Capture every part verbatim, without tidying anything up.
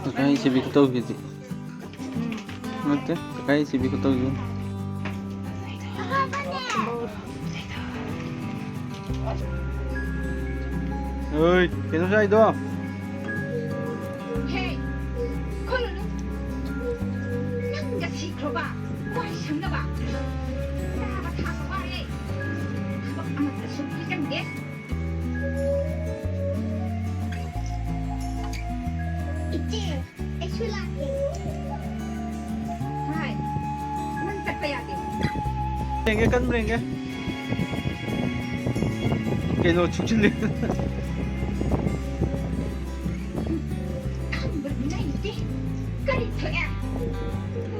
ꯀꯀꯥꯏ ꯁꯤꯕꯤ ꯈꯨꯇꯧꯁꯤꯗꯤ꯫ ꯅꯠꯇꯦ, ꯀꯀꯥꯏ ꯁꯤꯕꯤ ꯈꯨꯇꯧꯁꯤꯗꯤ꯫ ꯑꯣꯏ, ꯀꯩꯅꯣ ꯆꯥꯏꯗꯣ? ꯍꯦ, ꯈꯣꯠꯂꯨꯅꯨ꯫ ꯅꯪꯒ ꯁꯤꯈ꯭ꯔꯣꯕ, ꯋꯥꯏ ꯁꯪꯅꯕ꯫ ꯆꯥꯕ ꯊꯛꯄ ꯋꯥꯔꯦ꯫ ꯊꯕꯛ ꯑꯃꯠꯇ ꯁꯨꯕ ꯆꯪꯗꯦ꯫ ꯏꯆꯦ, ꯑꯩꯁꯨ ꯂꯥꯛꯀꯦ꯫ ꯍꯥꯏ, ꯅꯪ ꯆꯠꯄ ꯌꯥꯗꯦ꯫ ꯌꯦꯡꯒꯦ, ꯀꯟꯕ꯭ꯔꯥ ꯌꯦꯡꯒꯦ꯫ ꯀꯩꯅꯣ ꯆꯨꯞꯁꯤꯜꯂꯤ꯫ ꯈꯪꯕ ꯂꯩꯇꯦ꯫ ꯀꯔꯤ ꯊꯣꯛꯑꯦ?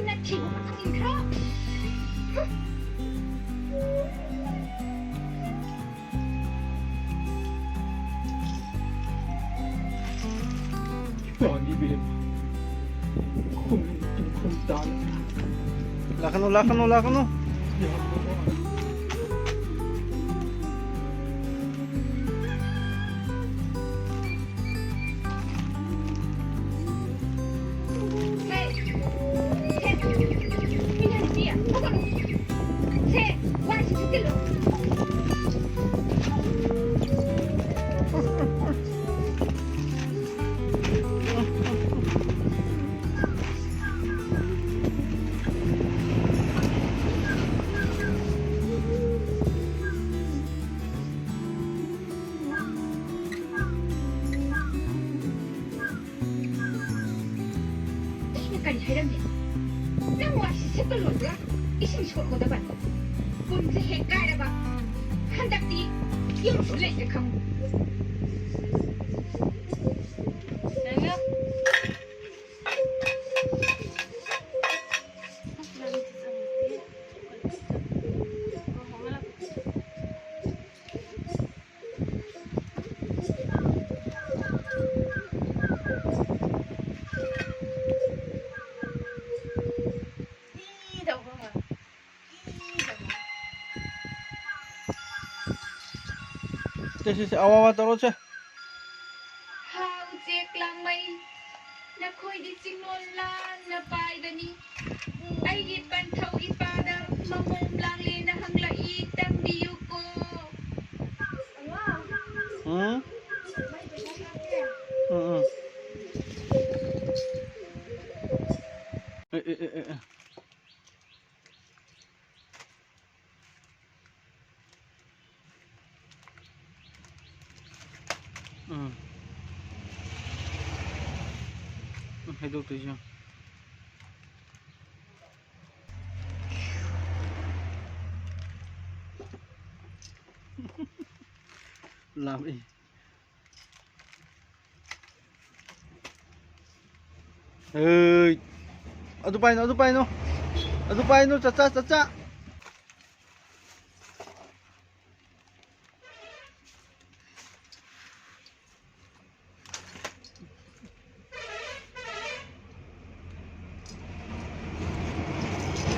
ꯅꯊꯤꯕꯣꯡ ꯊꯤꯟꯈ꯭ꯔꯣ꯫ ꯂꯥꯛꯀꯅꯨ, ꯂꯥꯛꯀꯅꯨ, ꯂꯥꯛꯀꯅꯨ꯫ ꯁꯦ, ꯁꯦ, ꯃꯤꯅ ꯅꯨꯄꯤ ꯊꯣꯛꯀꯅꯨ꯫ ꯁꯦ, ꯋꯥꯏꯁꯤ ꯁꯤꯠꯆꯤꯜꯂꯨ꯫ ꯑꯩꯅ ꯀꯔꯤ ꯍꯥꯏꯔꯝꯃꯤ? ꯅꯪ ꯋꯥꯏꯁꯤ ꯁꯤꯠꯄ ꯂꯣꯏꯕꯒ ꯏꯁꯤꯡ ꯁꯣꯛꯀꯗꯕꯅꯤ꯫ ꯄꯨꯟꯁꯦ ꯍꯦꯛ ꯀꯥꯏꯔꯕ꯫ ꯍꯟꯗꯛꯇꯤ ꯌꯨꯝꯁꯨ ꯂꯩꯇ꯭ꯔꯦ ꯈꯪꯉꯨ꯫ ꯁꯦ, ꯁꯦ, ꯑꯋꯥ, ꯑꯋꯥ ꯇꯧꯔꯣꯁꯦ꯫ ꯍꯥꯎ ꯎꯆꯦꯛ ꯂꯥꯡꯃꯩ, ꯅꯈꯣꯏꯗꯤ ꯆꯤꯡꯂꯣꯟ ꯂꯥꯡꯅ ꯄꯥꯏꯕꯅꯤ꯫ ꯑꯩꯒꯤ ꯄꯟꯊꯧ ꯏꯄꯥꯗ ꯃꯃꯣꯝ ꯂꯥꯡꯂꯦꯅ ꯍꯪꯂꯛꯏ, ꯇꯝꯕꯤꯌꯨꯀꯣ꯫ ꯎꯝ? ꯎꯝ, ꯎꯝ꯫ ꯑꯦ, ꯑꯦ, ꯑꯦ, ꯑꯦ, ꯑꯦ꯫ ꯎꯝ꯫ ꯎꯝ, ꯍꯩꯗꯣꯛꯇꯣꯏꯁꯦ ꯌꯦꯡꯉꯨ꯫ ꯂꯥꯝꯃꯛꯏ꯫ ꯍꯩ꯫ ꯑꯗꯨ ꯄꯥꯏꯅꯨ, ꯑꯗꯨ ꯄꯥꯏꯅꯨ꯫ ꯑꯗꯨ ꯄꯥꯏꯅꯨ, ꯆꯠꯆꯥ, ꯆꯠꯆꯥ꯫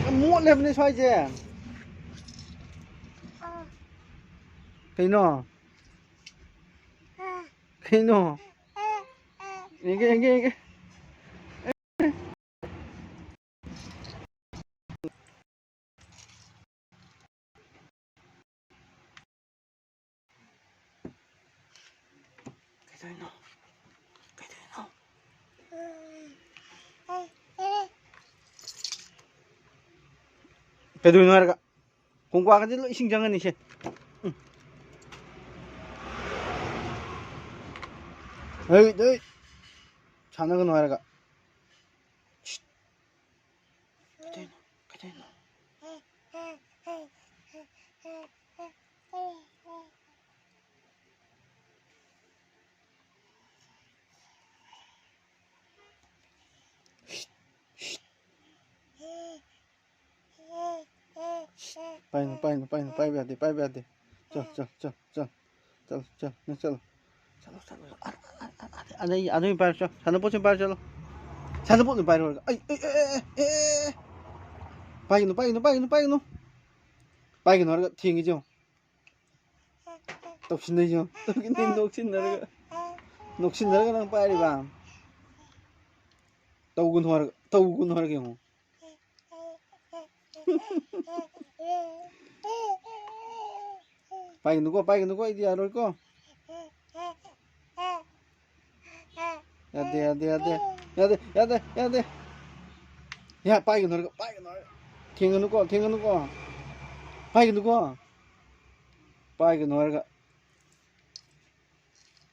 ꯌꯥꯝ ꯃꯣꯠꯂꯦ ꯍꯥꯏꯕꯅꯦ ꯁ꯭ꯋꯥꯏꯁꯦ꯫ ꯀꯩꯅꯣ? ꯀꯩꯅꯣ? ꯌꯦꯡꯒꯦ, ꯌꯦꯡꯒꯦ, ꯌꯦꯡꯒꯦ꯫ ꯀꯩꯗꯧꯔꯤꯅꯣ? ꯀꯩꯗꯧꯔꯤꯅꯣ? ꯀꯩꯗꯧꯔꯤꯅꯣ ꯍꯥꯏꯔꯒ? ꯀꯣꯡꯀ꯭ꯋꯥꯒꯁꯦ ꯂꯣꯏ ꯏꯁꯤꯡ ꯆꯪꯉꯅꯤ ꯁꯦ꯫ ꯎꯝ꯫ ꯍꯩ, ꯍꯩ꯫ ꯁꯥꯟꯅꯒꯅꯨ ꯍꯥꯏꯔꯒ꯫ ꯁꯤꯠ꯫ ꯀꯩꯗꯧꯔꯤꯅꯣ? ꯀꯩꯗꯧꯔꯤꯅꯣ? ꯄꯥꯏꯅꯨ, ꯄꯥꯏꯅꯨ, ꯄꯥꯏꯅꯨ, ꯄꯥꯏꯕ ꯌꯥꯗꯦ, ꯄꯥꯏꯕ ꯌꯥꯗꯦ꯫ ꯆꯠ, ꯆꯠ, ꯆꯠ, ꯆꯠ꯫ ꯆꯠꯂꯣ, ꯆꯠꯂꯣ, ꯅꯪ ꯆꯠꯂꯣ꯫ ꯆꯠꯂꯣ, ꯆꯠꯂꯣ, ꯆꯠꯂꯣ꯫ ꯑ, ꯑ, ꯑ, ꯑ, ꯑꯗꯩ, ꯑꯗꯨ ꯑꯣꯏꯅ ꯄꯥꯏꯔꯣ, ꯆꯠꯂꯣ꯫ ꯁꯥꯟꯅꯄꯣꯠꯁꯤ ꯄꯥꯏꯔꯣ, ꯆꯠꯂꯣ꯫ ꯁꯥꯟꯅꯄꯣꯠ ꯑꯣꯏꯅ ꯄꯥꯏꯔꯣ ꯍꯥꯏꯔꯒ꯫ ꯑꯩ, ꯑꯩ, ꯑꯦ, ꯑꯦ, ꯑꯦ, ꯑꯦ, ꯑꯦ꯫ ꯄꯥꯏꯒꯅꯨ, ꯄꯥꯏꯒꯅꯨ, ꯄꯥꯏꯒꯅꯨ, ꯄꯥꯏꯒꯅꯨ꯫ ꯄꯥꯏꯒꯅꯨ ꯍꯥꯏꯔꯒ ꯊꯦꯡꯉꯤꯁꯦ ꯌꯦꯡꯉꯣ꯫ ꯇꯧꯁꯤꯟꯅꯩꯁꯦ ꯌꯦꯡꯉꯣ꯫ ꯇꯧꯁꯤꯟꯅꯩ, ꯅꯣꯛꯁꯤꯟꯅꯔꯒ꯫ ꯅꯣꯛꯁꯤꯟꯅꯔꯒ ꯅꯪ ꯄꯥꯏꯔꯤꯕ? ꯇꯧꯒꯅꯨ ꯍꯥꯏꯔꯒ, ꯇꯧꯒꯅꯨ ꯍꯥꯏꯔꯒ ꯌꯦꯡꯉꯣ꯫ ꯄꯥꯏꯒꯅꯨꯀꯣ, ꯄꯥꯏꯒꯅꯨꯀꯣ, ꯑꯩꯗꯤ ꯌꯥꯔꯣꯏꯀꯣ꯫ ꯌꯥꯗꯦ, ꯌꯥꯗꯦ, ꯌꯥꯗꯦ꯫ ꯌꯥꯗꯦ, ꯌꯥꯗꯦ, ꯌꯥꯗꯦ꯫ ꯌꯥ, ꯄꯥꯏꯒꯅꯨ ꯍꯥꯏꯔꯒ, ꯄꯥꯏꯒꯅꯨ ꯍꯥꯏꯔꯒ꯫ ꯊꯦꯡꯒꯅꯨꯀꯣ, ꯊꯦꯡꯒꯅꯨꯀꯣ꯫ ꯄꯥꯏꯒꯅꯨꯀꯣ꯫ ꯄꯥꯏꯒꯅꯨ ꯍꯥꯏꯔꯒ꯫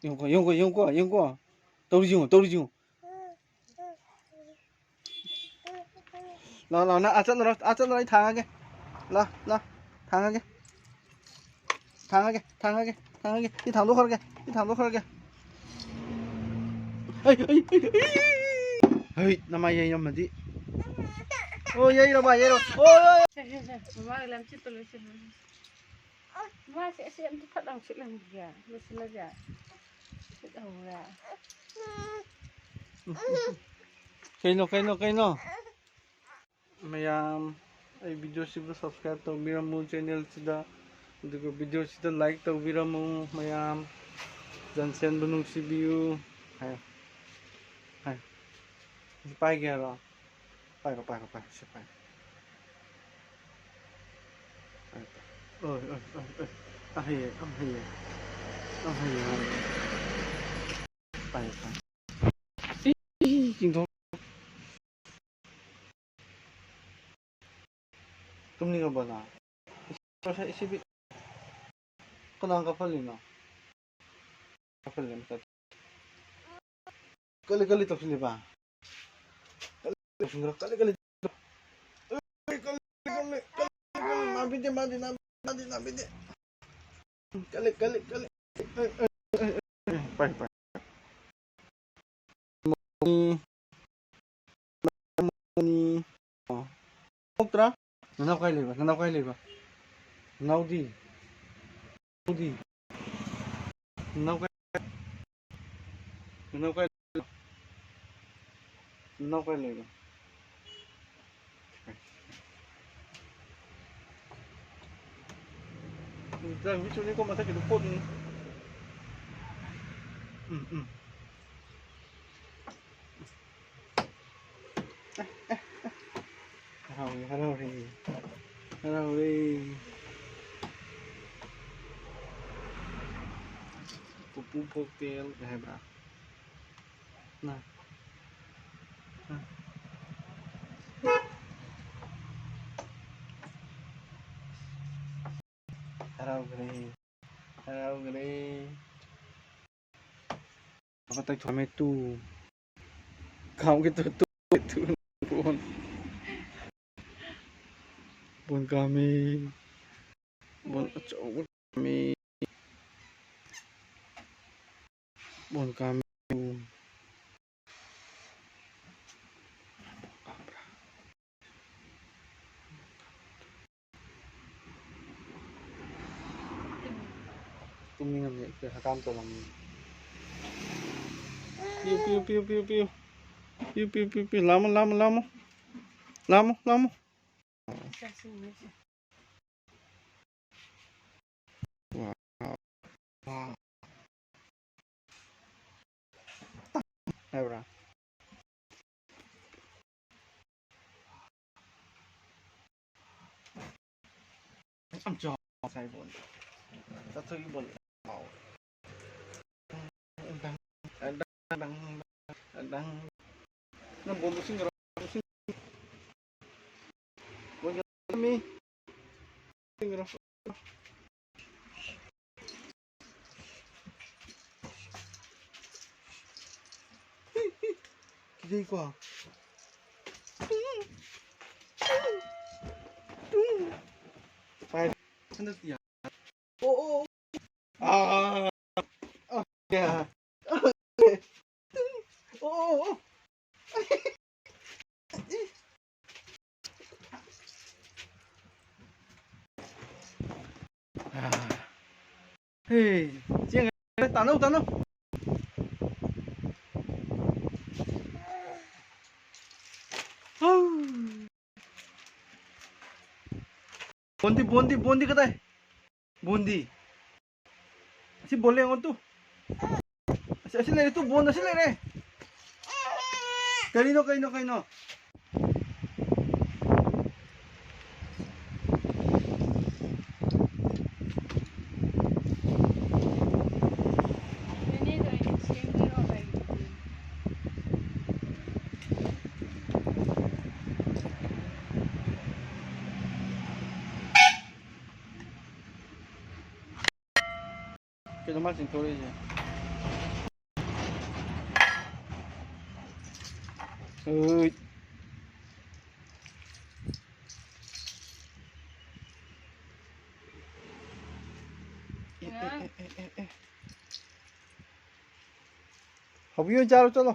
ꯌꯦꯡꯉꯨꯀꯣ, ꯌꯦꯡꯉꯨꯀꯣ, ꯌꯦꯡꯉꯨꯀꯣ, ꯌꯦꯡꯉꯨꯀꯣ꯫ ꯇꯧꯔꯤꯁꯤ ꯌꯦꯡꯉꯨ, ꯇꯧꯔꯤꯁꯤ ꯌꯦꯡꯉꯨ꯫ ꯂꯥꯛꯑꯣ, ꯂꯥꯛꯑꯣ, ꯅꯪ ꯑꯥ ꯆꯠꯂꯨꯔꯣ, ꯑꯥ ꯆꯠꯂꯨꯔꯣ, ꯑꯩ ꯊꯥꯡꯉꯒꯦ꯫ ꯂꯥꯛꯑꯣ, ꯂꯥꯛꯑꯣ, ꯊꯥꯡꯉꯒꯦ꯫ ꯊꯥꯡꯉꯒꯦ, ꯊꯥꯡꯉꯒꯦ, ꯊꯥꯡꯉꯒꯦ꯫ ꯁꯤ ꯊꯥꯡꯗꯣꯛꯈ꯭ꯔꯒꯦ, ꯁꯤ ꯊꯥꯡꯗꯣꯛꯈ꯭ꯔꯒꯦ꯫ ꯑꯩ, ꯑꯩ, ꯑꯩ, ꯑꯩ꯫ ꯍꯩ, ꯅꯃꯥꯏ ꯌꯩꯔꯝꯃꯗꯤ꯫ ꯑꯣ, ꯌꯩꯔꯕ, ꯌꯩꯔꯕ꯫ ꯑꯣ, ꯑꯣ, ꯑꯣ꯫ ꯁꯦ, ꯁꯦ, ꯁꯦ, ꯃꯃꯥꯒꯤ ꯂꯝꯆꯠꯇꯣ ꯂꯣꯏꯁꯤꯜꯂꯨ꯫ ꯃꯥꯁꯦ ꯑꯁꯤ ꯑꯝꯇ ꯐꯠ ꯂꯥꯎ ꯁꯤꯠꯍꯟꯒꯦ, ꯂꯣꯏꯁꯤꯜꯂꯒꯦ꯫ ꯁꯤꯠꯍꯧꯔꯦ꯫ ꯀꯩꯅꯣ, ꯀꯩꯅꯣ, ꯀꯩꯅꯣ? ꯃꯌꯥꯝ, ꯑꯩ video ꯁꯤꯕꯨ subscribe ꯇꯧꯕꯤꯔꯝꯃꯨ channel ꯁꯤꯗ, ꯑꯗꯨꯒ video ꯁꯤꯗ like ꯇꯧꯕꯤꯔꯝꯃꯨ ꯃꯌꯥꯝ, ꯖꯟꯁꯦꯟꯕꯨ ꯅꯨꯡꯁꯤꯕꯤꯌꯨ ꯍꯥꯏꯌꯣ, ꯍꯥꯏꯌꯣ꯫ ꯁꯤ ꯄꯥꯏꯒꯦ ꯍꯥꯏꯔꯣ? ꯄꯥꯏꯔꯣ, ꯄꯥꯏꯔꯣ, ꯄꯥꯏꯔꯣ, ꯁꯤ ꯄꯥꯏꯔꯣ꯫ ꯄꯥꯏꯔꯣ, ꯄꯥꯏꯔꯣ꯫ ꯑꯣꯏ, ꯑꯣꯏ, ꯑꯣꯏ, ꯑꯣꯏ꯫ ꯌꯥꯝ ꯍꯩꯌꯦ, ꯌꯥꯝ ꯍꯩꯌꯦ꯫ ꯌꯥꯝ ꯍꯩꯌꯦ, ꯌꯥꯝ ꯍꯩꯌꯦ꯫ ꯄꯥꯏꯔꯣ, ꯄꯥꯏꯔꯣ꯫ ꯏ, ꯆꯤꯡꯊꯣꯛ꯫ ꯇꯨꯝꯅꯤꯡꯉꯕꯣ ꯅꯪ? ꯉꯁꯥꯏ ꯁꯤꯗꯤ ꯀꯅꯥ ꯀꯥꯞꯍꯜꯂꯤꯅꯣ? ꯀꯥꯞꯍꯜꯂꯦ ꯑꯝꯇ꯫ ꯀꯜꯂꯤ, ꯀꯜꯂꯤ ꯇꯧꯁꯤꯜꯂꯤꯕ? ꯀꯜꯂꯤ ꯇꯧꯁꯤꯟꯈ꯭ꯔꯣ, ꯀꯜꯂꯤ, ꯀꯜꯂꯤ꯫ ꯀꯜꯂꯤ, ꯀꯜꯂꯤ, ꯀꯜꯂꯤ, ꯀꯜꯂꯤ, ꯀꯜꯂꯤ꯫ ꯅꯥꯕꯤꯗꯦ, ꯃꯥꯗꯤ ꯅꯥꯕꯤꯗꯦ, ꯃꯥꯗꯤ ꯅꯥꯕꯤꯗꯦ꯫ ꯀꯜꯂꯤ, ꯀꯜꯂꯤ, ꯀꯜꯂꯤ꯫ ꯄꯥꯏ, ꯄꯥꯏ꯫ ꯊꯣꯛꯇ꯭ꯔꯥ? ꯅꯅꯥꯎ ꯀꯥꯏ ꯂꯩꯕ? ꯅꯅꯥꯎ ꯀꯥꯏ ꯂꯩꯕ? ꯅꯅꯥꯎꯗꯤ? ꯅꯅꯥꯎꯗꯤ? ꯅꯅꯥꯎ ꯀꯥꯏ? ꯅꯅꯥꯎ ꯀꯥꯏ? ꯅꯅꯥꯎ ꯀꯥꯏ ꯂꯩꯕ? ꯅꯪ ꯃꯤꯠ ꯆꯨꯅꯤꯀꯣ, ꯃꯊꯛꯀꯤꯗꯣ ꯀꯣꯠꯅꯤ꯫ ꯎꯝ, ꯎꯝ꯫ ꯍꯔꯥꯎꯔꯦ, ꯍꯔꯥꯎꯔꯦ, ꯍꯔꯥꯎꯔꯦ꯫ ꯄꯨꯄꯨ ꯐꯣꯛꯇꯦꯜ ꯍꯥꯏꯕ꯭ꯔꯥ? ꯅ꯫ ꯅ꯫ ꯍꯔꯥꯎꯈ꯭ꯔꯦ, ꯍꯔꯥꯎꯈ꯭ꯔꯦ꯫ ꯇꯨ꯫ ꯈꯥꯎꯒꯤ ꯇꯨ, ꯇꯨ, ꯇꯨ, ꯕꯣꯟ꯫ ꯕꯣꯟ ꯀꯥꯝꯃꯤ꯫ ꯕꯣꯟ ꯑꯆꯧꯕ ꯀꯥꯝꯃꯤ꯫ ꯕꯣꯟ ꯀꯥꯝꯃꯤ꯫ ꯇꯨꯝꯅꯤꯡꯉꯝꯅꯤ, ꯑꯩꯈꯣꯏ ꯍꯀꯥꯝ ꯆꯜꯂꯝꯅꯤ꯫ ꯄꯤꯌꯨ, ꯄꯤꯌꯨ, ꯄꯤꯌꯨ, ꯄꯤꯌꯨ, ꯄꯤꯌꯨ꯫ ꯄꯤꯌꯨ, ꯄꯤꯌꯨ, ꯄꯤꯌꯨ, ꯄꯤꯌꯨ꯫ ꯂꯥꯝꯃꯣ, ꯂꯥꯝꯃꯣ, ꯂꯥꯝꯃꯣ꯫ ꯂꯥꯝꯃꯣ, ꯂꯥꯝꯃꯣ꯫ ꯋꯥ, ꯋꯥ꯫ ꯍꯥꯏꯕ꯭ꯔꯥ? ꯌꯥꯝ ꯆꯥꯎ-, ꯉꯁꯥꯏ ꯕꯣꯜ꯫ ꯆꯠꯊꯣꯛꯏ ꯕꯣꯜ꯫ ꯅꯪ ꯕꯣꯜꯗꯣ ꯁꯤꯡꯒ꯭ꯔꯣ꯫ ꯕꯣꯜ ꯁꯤꯡꯒ꯭ꯔꯣ꯫ ꯀꯤꯖꯩꯀꯣ꯫ ꯄꯥꯏ-, ꯍꯟꯗꯛꯇꯤ ꯌꯥ-, ꯑꯣ, ꯑꯣ, ꯑꯣ꯫ ꯑꯥ, ꯑꯥ, ꯑꯥ꯫ ꯑꯣ, ꯑꯣ, ꯑꯣ꯫ ꯍꯦ, ꯆꯦꯡ ꯇꯥꯅꯧ, ꯇꯥꯅꯧ꯫ ꯕꯣꯟꯗꯤ, ꯕꯣꯟꯗꯤ, ꯕꯣꯟꯗꯤ ꯀꯗꯥꯏ? ꯕꯣꯟꯗꯤ? ꯑꯁꯤ ꯕꯣꯜ ꯌꯦꯡꯉꯣ ꯇꯨ꯫ ꯑꯁꯤ, ꯑꯁꯤ ꯂꯩꯔꯦ ꯇꯨ, ꯕꯣꯟ ꯑꯁꯤ ꯂꯩꯔꯦ꯫ ꯀꯔꯤꯅꯣ, ꯀꯩꯅꯣ, ꯀꯩꯅꯣ? ꯀꯩꯅꯣ ꯃꯥ ꯆꯤꯡꯊꯣꯔꯛꯏꯁꯦ? ꯎꯏ꯫ ꯑꯦ, ꯑꯦ, ꯑꯦ, ꯑꯦ, ꯑꯦ, ꯑꯦ꯫ ꯍꯧꯕꯤ ꯑꯣꯏꯅ ꯆꯥꯔꯣ, ꯆꯠꯂꯣ꯫